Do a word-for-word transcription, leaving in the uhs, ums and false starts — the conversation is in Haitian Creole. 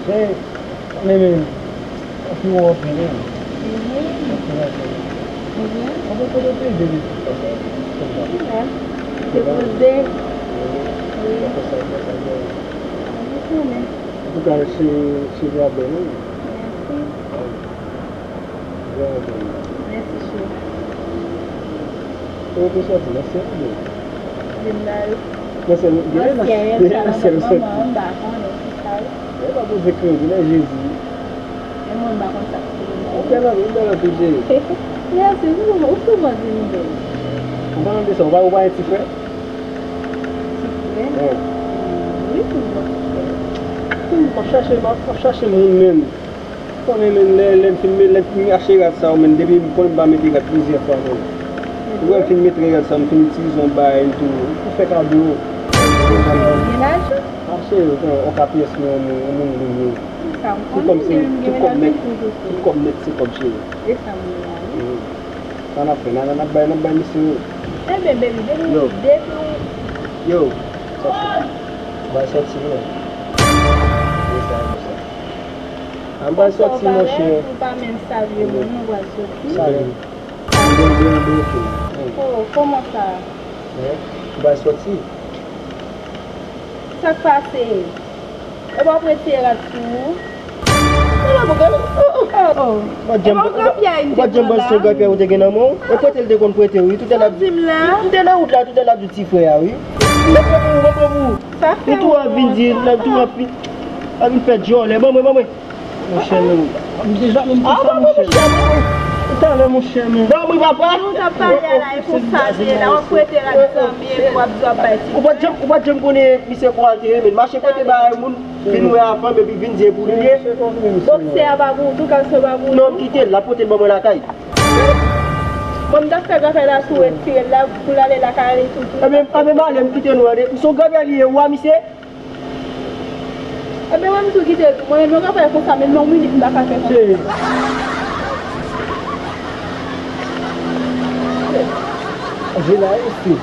Men, men, men, anpil wè anpil, wi. Mhm. Anpil anpil. Mhm. Anpil kote w te viv, konsa, konsa. Wi, men. Te poze. Wi. Wi. Konsa, konsa, konsa. Mwen konnen. Antouka, se, se vrèman bèl, wi. Mèsi. Wi. Vrèman bèl. Mèsi, cheri. Kote w te sòti? Nan syèl oubyen? Vin la, wi. Nan syèl, gen nan syèl, gen nan syèl sòti. Mwen pa poze kredi nan Jezi. E mwen, m pa konn sa k se. Ou bèl anpil, ou bèl anpil, cheri. Mèsi, ou souvan, ou souvan di m bèl. Ou pa mande sa, ou pa, ou pa gen ti frè? Ti frè? Wi. Wi, m gen ti frè. M ap chache, m ap, m ap chache moun menm. Konnen menm lè, lè m fin met, lè m fin achte rad sa yo menm, depi m konnen m pa mete rad plizyè fwa menm. Ou wè m fin met rad sa yo, m fin itilize yon bagay m tou, pou fè kado. Ou gen lajan? Achte yon, yon kapyès nan yon moun, yon moun louvri. Sa m konnen, men m gen lajan toujou. Tout kòb nèt, tout kòb nèt se kòb cheri. E sa m ye a, wi. Mhm. Sa n ap fè, n a, n ap bay, n ap bay misye. Ebyen, baby, depi, depi w... Yo, sòti. Bay sòti, non. Konsa, konsa. An ba sòti, monchè. Ou pa menm salye moun, non, w al soti. Salye. Mwen, mwen, mwen, ok. Oh, kòman sa? Hein? Ou ba sòti. Sa k pase? Ou pa retire rad sou ou? Ou pa janm, ou pa janm panse se yon grapyay ou te gen nan men w? E prete l te konn prete w, wi. Toutè l ap di, m te nan wout la, toutè l ap di ti frè a, wi. Mwen pran pou ou, mwen pran pou ou. Sa fè ou tou ap vin di, ou tou ap vin, ap vin fè djòlè. Ban mwen, ban mwen. Monchè, men, m deja menm pou sa, monchè. Talè, monchè, men. Ban mwen, papa. Ou t ap pale a la, e pou sa te ye la, w ap prete rad zanmi, epi w ap di w ap bay ti frè. Ou pa t janm, ou pa t janm konnen misye kwa te ye, men. Mache prete bagay moun, vin wè avan, epi vin di e pou li ye. Bòksè a pa pou ou tou, kalson pa pou ou tou. Non, m kite l, l ap pote l ban mwen lakay. Bon, m t ap fè grapyay la sou, retire l la, pou l ale lakay li tou, tou. Ebyen, ebyen, m ale, m kite nou ale. M se yon grapyay li ye, ou a misye? Ebyen, mwen, m tou kite l tou. Mwen, menm yon grapyay konsa, menm yon minit, m pa ka fè konsa. Jila isi.